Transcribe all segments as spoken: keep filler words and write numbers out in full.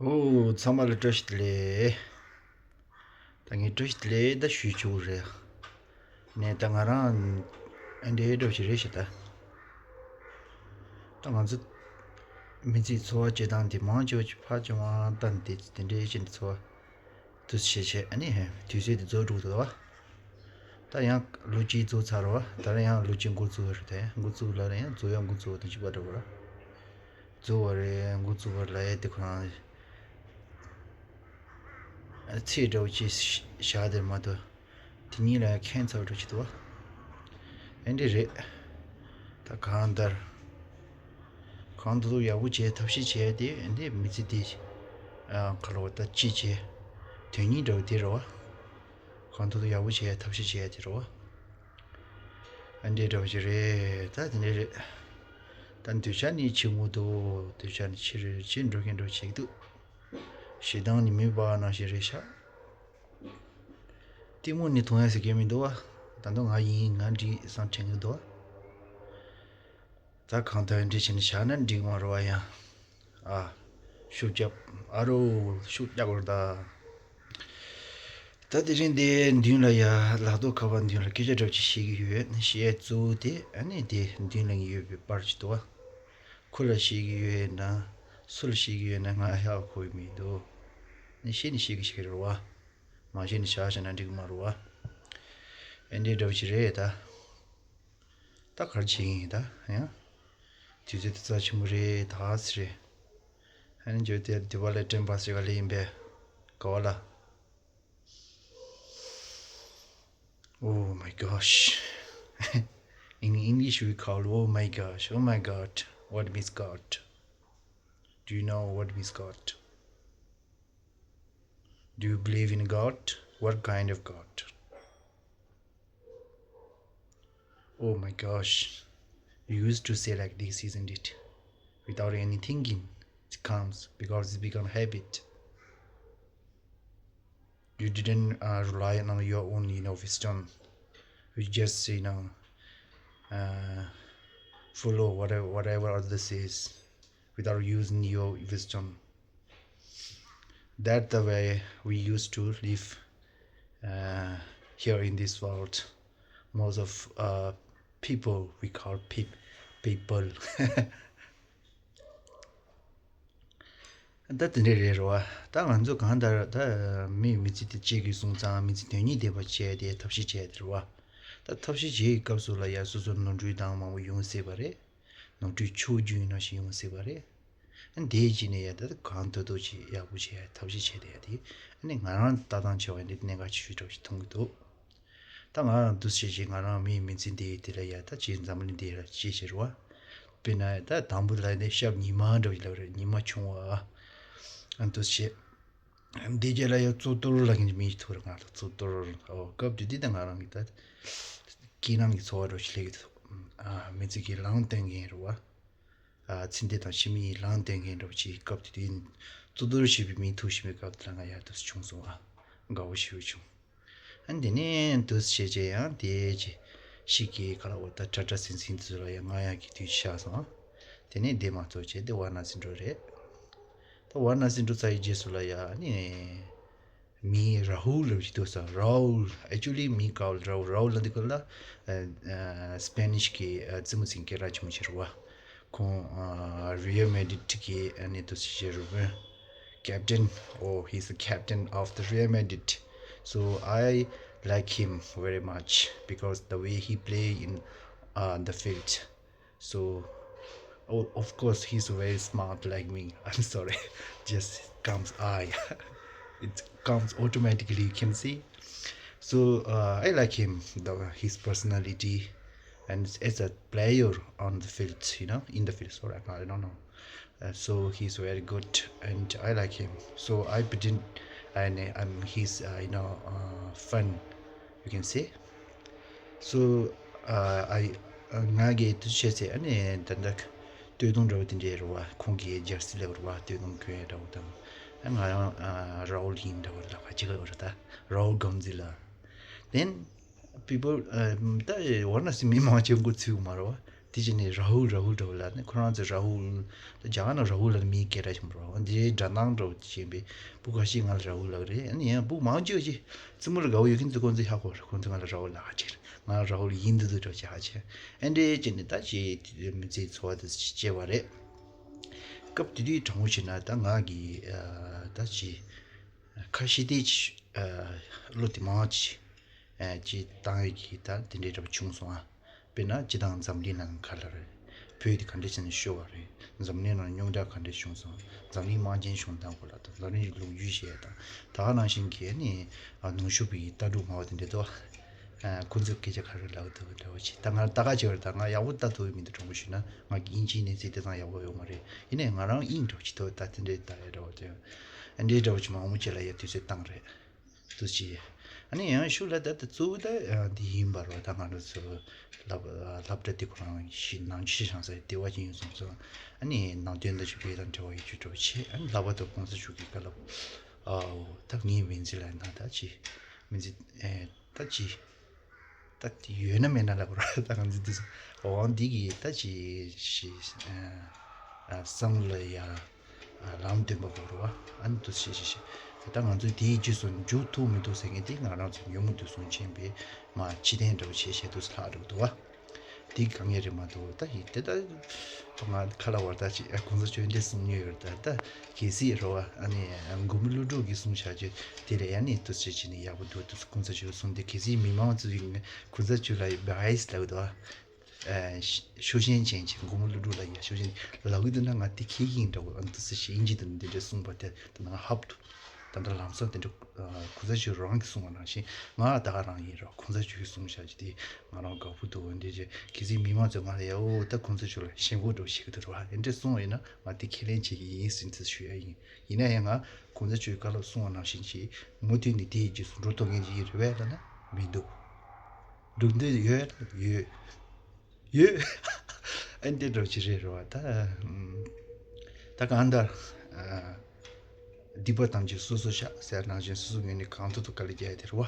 ཨོ། ཚང་མ་ལ་བཀྲ་ཤིས་བདེ་ལེགས། ད་ངས་བཀྲ་ཤིས་བདེ་ལེགས་ད་ཞུས་ཆོག་གི་རེད། ནས་ད་ང་རང་ཨ་འདྲའི་འདྲ་བོ་ཞིག་རེད་ཤག་ད། ད་ང་ཚོ་མི་ཚེའི་འཚོ་བ་སྐྱེལ་སྟངས་དེ་མང་ཆེ་བ་ཕར་བྱུང་བ་ད་འདི་དེ་འདྲའི་ཞིག་འཚོ་བ་དུས་ཆེ་ཆེ་ཨ་ནི་དུས་ཚོད་དེ་རྫོགས་འགྲོ་གི་འདུག་བ། ད་ཡང་ལོ་གཅིག་རྫོགས་ཚར་བ། ད་ཡང་ལོ་གཅིག་འགོ་བཙུགས་རེད། ད་ཡང་འགོ་བཙུགས་ལ་ཡང་རྫོགས་ཡང་འགོ་བཙུགས་དང་གཅིག་པ་འདྲ་བོ་ར། རྫོགས་པ་རེད། འགོ་བཙུགས་པ་ལ་ཡ་དེ་ཁོ་རང་ཚེ་འདྲ་བོ་ཅིག་བཞག་དེར་མ་གཏོགས་དེ་གཉིས་ལ་ཡང་ཁྱད་མཚར་འདྲ་ཅིག་འདུག་བ། ཨེ་འདྲ་རེད། ད་གང་ལྟར་གང་ཐུབ་ཐུབ་ཡག་པོ་བྱས་ཐབས་ཤེས་བྱས་ཏེ་ཨེ་འདྲ་མི་ཚེ་དེ་ཨ་ག་ལ་བ་ད་ཅི་བྱས་དོན་སྙིང་འདྲ་བོ་དེ་རེད་བ། གང་ཐུབ་ཐུབ་ཡག་པོ་བྱས་ཐབས་ཤེས་བྱས་དེ་རེད་བ། ཨ་འདྲའི་འདྲ་བོ་ཞིག་རེད། ད་དེ་འདྲ་རེད། ད་འདོད་ཆགས་ནི་ཕྱི་མོ་འདུག་འདོད་ཆགས་ནི་ཕྱི་རེད། ཕྱི་འགྲོ་མཁན་འགྲོ་བྱེད་ཀྱི་འདུག་ཞེ་སྡང་ནི་མི་སྤང་བ་ནང་བཞིན་རེད་ཤག་གཏི་མུག་ནི་མཐོང་ཡ་ཟེར་མཁན་མི་འདུག་བ། ད་དུང་ང་ཡིན་ང་འགྲིག་བསམ་དྲན་གྱི་འདུག་བ། ད་གང་ལྟར་འདྲི་བྱས་ནས་བཞག་ན་འགྲིག་མ་རེད་བ། ཡང་ཨ་ཤུགས་རྒྱབ། ཨ་རོ་ཤུགས་རྒྱག་དགོས་རེད་ད། ད་དེ་རིང་འདི་མདུན་ལ་ཡ་ལག་ཐོག་ཁ་པར་མདུན་ལ་སྐད་ཆ་འདྲ་བོ་ཅིག་བཤད་ཀྱི་ཡོད། བཤད་གཙོ་བོ་དེ་ཨ་ནི་དེ་མདུན་ལ་ཡོད་པའི་པར་ཅིག་འདུག་བ། ཁོ་ལ་བཤད་ཀྱི་ཡོད་ན་སུ་ལ་བཤད་ཀྱི་ཡོད་ན་ང་ཧ་གོ་གི་མི་འདུག་ནི་བཤད་ནི་བཤད་ཀྱི་བཤད་ཀྱི་རེད་བ། མ་བཤད་ནི་བཞག་བཞག་ན་འགྲིག་གི་མ་རེད་བ། ཨེ་འདྲའི་འདྲ་བོ་ཅིག་རེད་ད། ད་ག་རེ་བྱེད་ཀྱི་ཡིན་ད་ཡང་། དུས་ཚོད་དེ་རྩ་ཆེན་པོ་རེད་ད་ཟེར་རེད། ཨ་ནི་འཇོག་དེ་འདི་བ་ལས་དྲན་པ་ཟེར་ག་ལེ་ཡིན་པས། ག་བ་ལ། Oh my gosh. In English we call oh my gosh, oh my god, what means god? Do you know what means god? Do you believe in god? What kind of god? Oh my gosh. You used to say like this, isn't it? Without any thinking, it comes because it's become habit. You didn't uh, rely on your own, you know, wisdom. You just, you know, uh, follow whatever whatever others says without using your wisdom. That's the way we used to live uh, here in this world. Most of uh, people we call peop- people. ད་དེ་འདྲ་རེད་རོ། ད་ང་ཚོ་གང་ལྟར་ད་མིའི་མི་ཚེ་དེ་གཅིག་གིས་བཟུང་ཙང་མི་ཚེ་དོན་གཉིས་ལྡན་པ་བྱས་ཏེ་ཐབས་ཤེས་བྱས་ཏེ་རོ། ད་ཐབས་ཤེས་བྱེད་ཡི་སྐབས་སུ་ལ་ཡ་སོ་སོ་ནོར་འཁྲུལ་དང་མང་པོ་ཡོང་སྲིད་པ་རེད། ནོར་འཁྲུལ་ཕྱོགས་བཅུ་ཡིན་ནོ་ཞིག་ཡོང་སྲིད་པ་རེད། ཨ་འདིའི་རྗེས་ནས་ཡ་ད་གང་ཐུབ་ཐུབ་ཅིག་ཡག་པོ་བྱེད་ཡ་ཐབས་ཤེས་བྱས་ཏེ་ཡ་དེ་ཨ་ནི་ང་རང་ལྟ་སྟངས་བྱས་པ་འདི་གནད་འགག་ཆེ་ཤོས་འདྲ་བོ་ཞིག་མཐོང་གི་འདུག་ད་ང་རང་འདུ་བྱེད་ཅིག་ང་རང་མིའི་མི་ཚེ་འདི་དེ་ལ་ཡ་ད་ཅིག་འཛམ་གླིང་འདི་ལ་ཅིག་ཟེར་བ། དཔེར་ན་ད་དང་པོ་ལ་ནི་ཞབས་ཉི་མ་འདྲ་བོ་ཞིག་ལབ་རེད། ཉི་མ་ཆུང་བ། ཨ་འདུ་བྱེད། འདི་རྗེས་ལ་ཡ་གཙུག་ཏོར་ལ་ངན་མི་ཐུག་རེད། ང་ལ་གཙུག་ཏོར། ཨོ་སྐབས་དེ་དུས་ད་ང་རང་གི་ད་སྐྱིད་སྣང་གི་ཚོར་བ་འདྲ་བོ་ཞིག་སླེབས་ཀྱི་འདུག་ཨ་མི་ཚེ་གི་ལངས་སྟོན་མཁན་རེད་བ། ཨ་ཚེ་འདི་དང་ཕྱི་མའི་ལངས་སྟོན་མཁན་འདྲ་བོ་ཅིག་སྐབས་དེ་དུས་གཙུག་ཏོར་ཞེས་པའི་མིང་ཐོགས་བཞིན་པའི་སྐབས་དེ་ལ་ང་ཡ་འདུ་བྱེད་བྱུང་སོང་བ། དགའ་བོ་ཞེ་པོ་བྱུང་། ཨ་འདི་ནས་འདུ་བྱེད་ཅེས་ཡང་དེ་ཅི་ཞིག་གི་ག་ལ་འོ་ད་ཁྲ་ཁྲ་ཟིང་ཟིང་དུ་ལ་ཡང་ང་ཡང་གི་དུས་ཤག་སོང་། དེ་ནས་དེ་མ་གཏོགས་བྱས་དེ་ཝཱ་ར་ཎ་སི་འགྲོ་རེད། ད་ཝཱ་ར་ཎ་སི་འགྲོ་ཚར་ཡི་རྗེས་སུ་ལ་ཡང་ནི་མི་ར་ཧུལ་ལབ་ཅིག་འདུག་ས། ར་ཧུལ། Actually མི་ག་བ་ར་ཧུལ། ར་ཧུལ་ལ་འདི་ག་ལ་ཨ་ཨ་སྤེ་ནིཤ་གི་ཨ་རྩེད་མོ་རྩེ་མཁན་སྐད་གྲགས་ཆེན་པོ་ཞིག་རེད་བ། ཁོང་ཨ་རི་ཡལ་མེ་ཌི་རིད་གི་ཨ་ནི་འདུ་བྱེད་ཅེས་རུ་དཔོན། Captain, oh, he's the captain of the Real Madrid. So I like him very much because the way he play in uh, the field. So, oh, of course, he's very smart like me. I'm sorry, just comes I. It comes automatically, you can see. So uh, I like him, the, his personality, and as a player on the field, you know, in the field. Sorry, I don't know. Uh, so he's very good and I like him. So I pretend and I'm his uh, you know uh, fan, you can say. So uh, I ང་གིས་དུ་བྱས་ཚེ་ཨ་ནི་ད་ལྟ་སྟོད་ཐུང་འདྲ་བོ་དེ་འདྲའི་རེད་བ། ཁོང་གི་ཇར་སི་ལབ་རེད་བ། སྟོད་ཐུང་གོན་ཡ་འདྲ་བོ་དང་ཨ་ང་རང་ར་ཧུལ་ཡིན་འདྲ་བོ་ལབ་པ་ཅིག་རེད་ད། ར་ཧུལ་གམ་ཛི་ལ། Then people ད་ཝཱ་ར་ཎ་སི་མི་མང་ཆེ་མགོ་ཚོས་མ་རེད་བ། དེ་བྱས་ནས་རཱ་ཧུལ་རཱ་ཧུལ་འདྲ་བོ་ལབ་ནས། ཁོ་རང་ཚོས་རཱ་ཧུལ། རྒྱ་གར་ནང་རཱ་ཧུལ་ལབ་ནས་མིང་སྐད་གྲགས་ཆེན་པོ་རེད་བ། འདིའི་སྒྲ་གདངས་འདྲ་བོ་ཅིག་ཡིན་པས་སྤུ་གུ་ཁ་ཤས་ང་ལ་རཱ་ཧུལ་ལབ་ཀྱི་རེད། ཨ་ནི་ཡང་སྤུ་གུ་མང་ཆེ་བ་ཅིག་རྩེད་མོ་ལ་དགའ་བོ་ཡོད་མཁན་ཚོ་ཁོང་ཚོས་ཧ་གོ་རེད། ཁོང་ཚོས་ང་ལ་རཱ་ཧུལ་ལབ་ཧ་ཅིག་རེད། ང་ལ་རཱ་ཧུལ་ཡིན་འདི་འདུག་འདྲ་བོ་ཅིག་ཧ་ཅིག་ཨ་འདྲས་བྱས་ནས་ད་ཅིག་མི་ཚེའི་འཚོ་བ་དེ་སྐྱེལ་བ་རེད། སྐབས་དེ་དུས་དྲང་པོ་བྱས་ན་ད་ང་གི་ཨ་ད་ཅིག་ཁ་ཤས་དེ་ཅིག་ཨ་བློ་དེ་མང་ཅིག་ཨ་ཅིག་བཏང་ཡོད་ཀྱི་ད་དེ་འདྲའི་འདྲ་བོ་བྱུང་སོང་ཨ། དཔེར་ན་སྤྱི་བཏང་འཛམ་གླིང་ནང་ག་ལ་རེད། བོད་དེ་ག་འདྲ་བྱས་ནས་ཤོར་བ་རེད། འཛམ་གླིང་ནང་རྙོག་དྲ་ག་འདྲ་བྱུང་སོང་། འཛམ་གླིང་དམངས་ཆེན་བྱུང་སྟངས་སྐོར་ལ་དང་། འཛམ་གླིང་གི་ལོ་རྒྱུས་བཤད་དང་། ད་ག་ནང་བཞིན་གྱི་ནི་ཨ་ནུབ་ཕྱོགས་པའི་ལྟ་གྲུབ་སྨྲ་བ་དེ་འདྲ་འདུག་ཨ་ཁོ་ཚོས་སྐད་ཆ་ག་རེ་ལབ་འདུག་འདྲ་བོ་ཅིག་ད་ང་ལྟ་ག་བྱེད་པར་ད་ང་ཡག་པོ་ལྟ་ཐུབ་ཡོད་མི་འདུག་དྲང་པོ་ཞུས་ན་ང་གི་དབྱིན་ཇིའི་གནས་ཚུལ་དེ་ཙམ་ཡག་པོ་ཡོད་མ་རེད། ཡིན་ནའི་ང་རང་དབྱིངས་འདྲ་བོ་ཅིག་ཐོག་ད་དེ་འདྲའི་ལྟ་ཡ་འདྲ་བོ་དེ་ཨ་འདྲའི་འདྲ་བོ་ཅིག་མང་པོ་ཅིག་ལ་ཡ་དུས་ཚོད་བཏང་རེད། དུ་བྱས། ཨ་ནི་ཡང་ཤུགས་ལ་ད་ལྟ་གཙོ་བོ་ད་ཨ་འདི་ཡིན་པ་རེད་བ། ད་ང་རང་ཚོ་སློབ་སློབ་གྲྭ་དེ་ཁོ་རང་ཞིག་ནང་ཆོས་སྦྱང་ས་ལྟེ་བ་ཅིག་ཡིན་སོང་ཙང་། ཨ་ནི་ནང་དོན་དང་ཆོས་པའི་དང་འབྲེལ་བ་ཡོད་རྒྱུ་འདྲ་བོ་བྱས། ཨ་ནི་ལྷག་པར་དུ་གོང་ས་མཆོག་གི་བཀའ་སློབ། ཨའོ་ད་ངའི་མི་ཚེ་ལ་ན་ད་ཅི་མི་ཚེ་ཨེ་ད་ཅི་ད་ཡོད་ན་མེད་ན་ལབ་ར། ད་ང་ཚོ་འདི་འོང་འདི་གི་ད་ཅི་ཞིག་བསམ་བློ་ཡ། ལམ་སྟོན་པ་བོར་བ་ཨ་ནི་དུ་ཞེས་ཞེས་ཞེས། ད་ང་ཚོས་དེའི་རྗེས་སུ་འཇུག་ཐུབ་མི་ཐུབ་ཟེར་མཁན་དེ་ང་རང་ཚོས་ཉོན་མོངས་དུག་གསུམ་ཆེན་པོས་མ་ཕྱི་བསྟན་འདྲ་བོ་བྱས་བྱས་དུས་ལྷག་འགྲོ་འདུག་བ། དེ་གང་ཡང་རེད་མ་གཏོགས། ད་ཡིན་དེ་ད་ང་ཁ་ལ་བར་ད་ཅི་ཨ་གོང་ས་མཆོག་འདི་གསུང་མྱོང་ཡོད་རེད། ད་ད་གལ་སྲིད་རོ་བ་ཨ་ནི་མགོན་པོ་ཀླུ་སྒྲུབ་ཀྱིས་གསུང་བྱ་རྒྱུ་དེ་ལས་ཡ་ནི་དུ་ཞེས་བྱས་ནས་ཡག་པོ་འདུག་དུས་གོང་ས་མཆོག་གསུང་དེ་གལ་སྲིད་མི་མང་ཚོས་གོང་ས་མཆོག་ལ་བྷའེ་སི་ལབ་འདུག་བ། ཤུགས་རྐྱེན་ཅན་གྱི་མགོན་པོ་ཀླུ་སྒྲུབ་ལ་ཡ་ཤུགས་རྐྱེན་ལབ་ཀྱི་འདུག་ན་ང་དེ་ཁྱེད་ཡིན་འདྲ་བོ་ཨ་འདུག་སེ་ཞིག་ཡིན་གྱི་འདུག་འདི་འདྲ་གསུངས་པ་དེ་ད་ང་ཧབ་ཏུ་ད་ལྟ་ལམ་སང་དེ་འདྲ་གོང་ས་མཆོག་རང་གིས་གསུངས་པ་ནང་བཞིན་ང་ད་ག་རང་ཡིན་རོགས། གོང་ས་མཆོག་གིས་གསུངས་བཞག་ཅིག་དེ་ང་རང་དགའ་པོ་འདུག་འདི་རྗེས་གལ་སྲིད་མི་མང་ཚོས་ང་ལ་ཡ་འོ་ད་གོང་ས་མཆོག་ལ་ཞེན་ཁོག་འདྲ་བོ་བྱེད་ཀྱི་འདུག་རོགས་ཨ་འདྲ་གསུངས་པ་ཡིན་ན་ང་དེ་ཁས་ལེན་བྱེད་ཀྱི་ཡིན་ཟེར་ཚུལ་ཞུ་ཡ་ཡིན། ཡིན་ན་ཡང་ང་གོང་ས་མཆོག་གིས་བཀའ་སློབ་གསུངས་པ་ནང་བཞིན་གྱི་མུ་མཐུད་ནས་དེའི་རྗེས་སུ་འགྲོ་ཐུབ་མཁན་ཅིག་ཡིན་རེད་བས་ལབ་ན་མི་འདུག་འགྲོ་འདོད་ཡོད་ཡོད་ཡོད། ཨ་འདི་འདྲ་ཅིག་རེད་རོ། ད་ད་གང་ལྟར་སྡིག་པ་ཐམས་ཅད་སོ་སོར་བཤགས་ཟེར་ནང་བཞིན་སོ་སོའི་ངོས་ནས་གང་ཐུབ་ཐུབ་དཀའ་ལས་རྒྱག་ཡ་དེ་རེད་བ།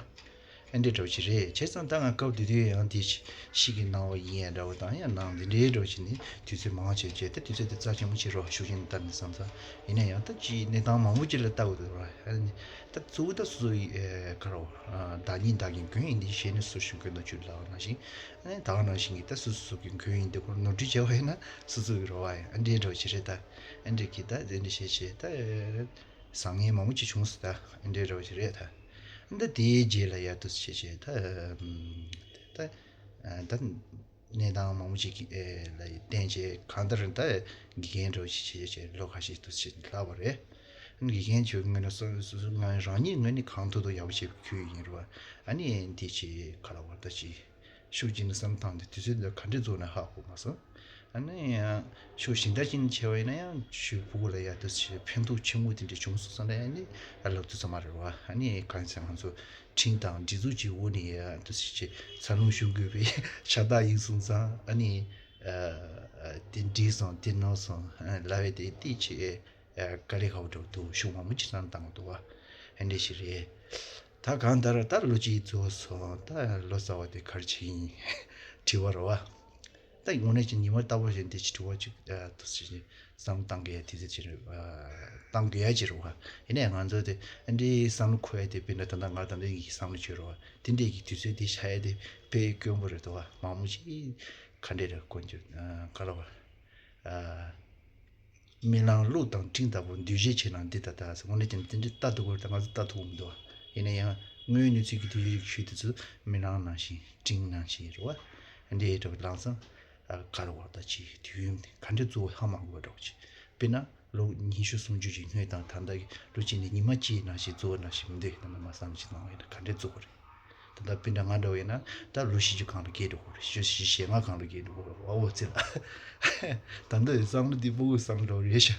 ཨ་འདི་འདྲ་ཅིག་རེད། བྱས་ཙང་ད་ང་སྐབས་དེ་དུས་ཡང་དེ་ཤི་གི་སྣང་བ་ཡིན་ཡ་འདྲ་བོ་དང་ཡང་ནང་འདི་འདྲའི་འདྲ་བོ་ཅིག་ནི་དུས་ཚོད་མང་བ་བྱས་བྱས་ད་དུས་ཚོད་དེ་རྩ་ཆེན་པོ་བྱེད་རོགས་ཤུགས་ཆེན་ལྟར་ནས་བསམ་ས་ཡིན་ན་ཡང་ད་ཅིག་གནས་སྟངས་མང་པོ་ཅིག་ལ་ལྟ་དགོས་འདུག་ར། ཨ་ནི་ད་གཙོ་བོ་ད་སོ་སོའི་ཨེ་ག་རེ་བ་བདག་ཉིད་བདག་གི་མགོན་ཡིན་ཏེ། གཞན་ནི་སུ་ཞིག་མགོན་དུ་གྱུར་ལབ་པ་ནང་བཞིན། ཨ་ནི་ད་ག་ནང་བཞིན་གྱི་ད་སོ་སོ་སོ་གི་མགོན་ཡིན་ཏེ་ཁོ་ནོར་འཁྲུལ་བྱས་པ་ཡིན་ན་སོ་སོ་གི་རོ་བ་ཡིན། ཨ་འདྲའི་འདྲ་བོ་ཅིག་རེད། ད་ཨ་འདྲའི་གི་ད་དེ་འདྲ་བྱས་བྱས་ད་བཟང་ངན་མང་པོ་ཅིག་བྱུང་སོང་། ད་ཨ་འདྲའི་འདྲ་བོ་ཅིག་རེད། ད་ད་དེའི་རྗེས་ལ་ཡར་དུ་བྱས་བྱས་ད་ད་ད་གནས་སྟངས་མང་པོ་ཅིག་གི་ལ་བརྟེན་བྱས་གང་ལྟར་ད་དགེ་རྒན་འདྲ་བོ་ཅིག་བྱས་བྱས་ལོ་ཁ་ཤས་དུ་ཕྱིན་ལྷག་པ་རེད། དགེ་རྒན་ཆོས་ཀྱི་ངོས་ནས་སོ་སོ་ང་རང་ཉིད་ངོས་ནས་གང་ཐུབ་ཐུབ་ཡག་པོ་བྱེད་དགོས་ཁུལ་ཡིན་རེད་བ། ཨ་ནི་འདི་ཅིག་ག་ལ་བར་ད་ཅིག་ཤུགས་ཀྱིས་ནི་བསམ་བཏང་སྟེ་དུས་ཚོད་འདི་ག་འདྲས་རྫོགས་ན་ཧ་གོ་མ་སོང་། ཨ་ནི་ཡང་ཤུགས་གཞན་དག་ཅིག་ནས་བྱས་པ་ཡིན་ན་ཡང་ཆོས་ཕྲུ་གུ་ལ་ཡ་དུ་ཞིག་ཕན་ཐོགས་ཆེན་པོ་དེ་འདྲས་བྱུང་སོང་བསམ་ན་ཡང་ནི་ཨ་ལབ་དུས་ཙམ་མ་རེད་བ། ཨ་ནི་གང་ཟེར་ང་ཚོ་ཁྲིམས་དང་སྒྲིག་འཛུགས་ཀྱི་འོག་ནས་ཡ་དུ་ཞིག་ཅིག་འཚར་ལོངས་བྱུང་དགོས་པའི་ཤ་སྟག་ཡིན་སོང་ཙང་། ཨ་ནི་ཨ་དེ་འགྲིག་སོང་དེ་གནང་སོང་ལབ་པའི་དེ་དེ་ཆེ། དཀའ་ལས་ཁག་པོ་འགྲོ་འདུག་ཤུགས་མང་པོ་ཅིག་བསམ་བཏང་འདུག་བ། ཨེ་འདྲ་ཞིག་རེད། ད་གང་ལྟར་ད་ལོ་གཅིག་རྫོགས་སོང་། ད་ལོ་ཙཱ་བ་དེ་ག་རེ་བྱེད་ཡིན་དྲི་བ་རེད་བ། ད་དངོས་གནས་ཀྱི་ཉི་མ་རྟག་པར་བཞིན་དེ་ཅིག་དྲི་བ་ཅིག་ཨ་དུ་ཅིག་བསམ་བཏང་གི་ཡ་དེ་ཚོ་ཅིག་རེད། བཏང་དགོས་ཡ་ཅིག་རེད་བ། ཡིན་ནའི་ང་ཚོ་དེ་ཨེ་འདྲའི་བསམ་བློ་འཁོར་ཡ་དེ་དཔེར་ན་ད་ལྟ་ང་ད་ལྟ་ཡི་བསམ་བློ་བྱོས་རེད་བ། དེ་འདྲའི་གི་དུས་ཚོད་དེ་ཆགས་ཡ་དེ་དཔེ་དཀོན་པོ་རེད་འདུག་བ། མང་པོ་ཅིག་ག་འདྲ་རེད་དཀོན་རྒྱུ་ག་ལ་བ། རྨི་ལམ་གློག་དང་སྤྲིན་ལྟ་བུ། འདུས་བྱས་ཆེས་རྣམས་འདི་ལྟར་གདའ་ཟེར། དངོས་གནས་ཀྱང་དེ་འདྲའི་ལྟ་ཐུབ་ཀྱི་རེད། ད་ང་ཚོ་ལྟ་ཐུབ་ཀྱི་མི་འདུག་ཡིན་ན་ཡང་དངོས་ཡོད་གནས་ཚུལ་གྱི་དུས་ཡུན་ཞུས་དུས་ཚོད་རྨི་ལམ་ནང་བཞིན་སྤྲིན་ནང་བཞིན་རེད་བ། འདི་འདྲ་བ་ལམ་སང་ག་རེ་བ་ད་ཅིག་དུས་ཡུན་ག་འདྲ་གཙོ་བོ་ཧ་མ་གོ་བ་འདྲ་བ་ཅིག་དཔེར་ན་ལོ་ཉི་ཤུ་སུམ་ཅུ་ཅིག་སྔོན་དང་ད་ལྟ་གི་ལོ་གཅིག་ནས་ཉི་མ་གཅིག་ནང་བཞིན་གཙོ་བོ་ནང་བཞིན་མི་འདུག་ད་ནི་མ་བསམ་ཅིག་གནང་བ་ཡིན་ན་ག་འདྲ་གཙོ་བོ་རེད། ད་ལྟ་སྤུན་ཟླ་ང་འདྲ་བ་ཡིན་ན་ད་ལོ་བཞི་བཅུ་སྒང་ལ་སྐྱེས་འགྲོ་གི་རེད། ལོ་བཞི་བཅུ་ཞེ་ལྔ་སྒང་ལ་སྐྱེས་འགྲོ་གི་རེད། ཨ་འོ་ཙི་ལ། ད་ལྟ་ཡི་བསམ་བློ་འདི་སྤུ་གུའི་བསམ་བློ་རེད་ཤག་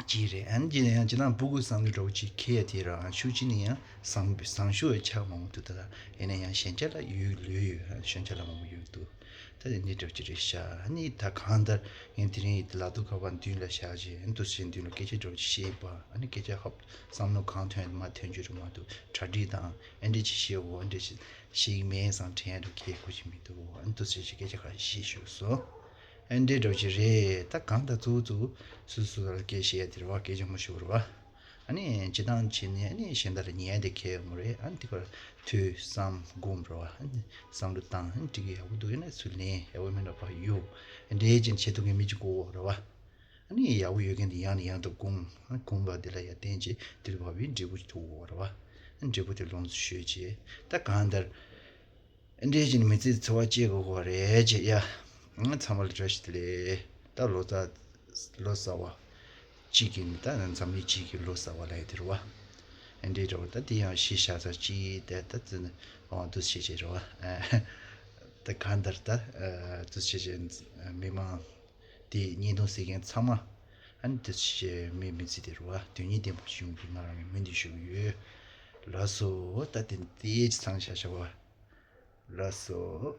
ཅིག་རེད། ཨ་ནི་ཅི་ནས་ཡང་ཅི་ན་སྤུ་གུའི་བསམ་བློ་འདྲ་བོ་ཅིག་ཁེལ་ཡ་དེ་རང་ཤུགས་ཅི་ནས་ཡང་བཟང་བཟང་ཤོས་ཡ་ཆགས་མང་པོ་འདུག་ད་ལྟ་ཡིན་ན་ཡང་ཞན་ཆ་ལ་ཡོད་ལོས་ཡོད། ཞན་ཆ་ལ་མང་པོ་ཡོད་འདུག་ད་དེ་འདྲ་འདྲ་ཅིག་རེད་ཤག་ཨ་ནི་ད་གང་ལྟར་ངས་དེ་རིང་ཡི་ལག་ཐོག་ཁ་པར་མདུན་ལ་བཞག་བྱས། ཨ་ནི་འདུག་སེ་མདུན་ལ་སྐད་ཆ་འདྲ་ཅིག་བཤད་པ། ཨ་ནི་སྐད་ཆ་ཧོབ་བསམ་བློ་གང་ཐོན་མ་ཐོན་རྒྱུ་རེད་མ་གཏོགས། གྲ་སྒྲིག་དང་ཨ་འདྲ་ཅིག་བྱེད་འོ། ཨ་འདྲ་ཅིག་བྱེད་ཀྱི་མེད་བསམ་དྲན་ཡ་འདྲ་གལ་ཁུ་ཅིག་མི་འདུག་ཨ་ནི་འདུག་སེ་ཅིག་སྐད་ཆ་ཁ་ཤས་བཤད་ཞུས་སོང་། ཨ་འདྲ་འདྲ་ཅིག་རེད། ད་གང་ལྟར་ཙུག་ཙུག་སུ་སུ་ལ་སྐད་བཤད་ཡ་དེ་རེད་བ། སྐད་ཆ་མ་ཤོར་བ། ཨ་ནི་སྤྱིར་བཏང་བྱས་ནས་ཨ་ནི་གཞན་དག་ལ་ཉན་ཡ་དེ་གལ་ཡོད་མ་རེད། ཨ་ནི་དེ་གར་ཐོས་བསམ་སྒོམ་རེད་བ། ཨ་ནི་བསམ་བློ་བཏང་། ཨ་ནི་འགྲིག་གི་ཡག་པོ་འདུག་ཡིན་ན་ཚུར་ལེན། ཡག་པོ་མིན་ན་ཕར་གཡུག་འདྲ་བྱས་ནས་བྱེད་ཐུབ་མཁན་མི་གཅིག་དགོས་རེད་བ། ཨ་ནི་ཡག་པོ་ཡོད་མཁན་དེ་ཡང་ནས་ཡང་དུ་སྒོམ། ཨ་ནི་སྒོམ་པ་དེ་ལ་ཡར་བརྟེན་བྱས་དེ་ལ་བབས་པའི་འབྲས་བུ་ཞིག་ཐོབ་དགོས་རེད་བ། ཨ་ནི་འབྲས་བུ་དེ་ལོངས་སུ་སྤྱོད་བྱས། ད་གང་ལྟར་འདྲ་བྱས་ནས་མི་ཚེ་འཚོ་བ་སྐྱེལ་དགོས་པ་རེད་ཅེས། ཡ། ང་ཚང་མ་ལ་བཀྲ་ཤིས་བདེ་ལེགས། ད་ལོ་ཙཱ་ལོ་གསར་བ་གཅིག་གི་ནི། ད་འཛམ་གླིང་སྤྱི་ཡི་ལོ་གསར་བ་ལབ་ཡ་དེ་རེད་བ། འདྲ་འདྲ་བོ་ད་དེ་ཡང་གཞི་བཞག་ས་གཅིག་དེ་ད་ཙི་ནི་འོང་འདུག་བྱེད་བྱེད་རེད་བ། ད་གང་ལྟར་ད་འདུག་བྱེད་བྱེད་མི་མང་དེ་བརྙན་ཐུང་གཟིགས་མཁན་ཚང་མ་ཨ་ནི་འདུག་བྱེད་བྱེད་མི་མི་ཚེ་དེ་རེད་བ། དོན་སྙིང་ལྡན་པ་ཞིག་ཡོང་རྒྱུ་ང་རང་གི་སྨོན་འདུན་ཞུ་གི་ཡོད། ལགས་སོ། ད་དེ་དེ་ཚང་བཞག་བྱ་བ། ལགས་སོ།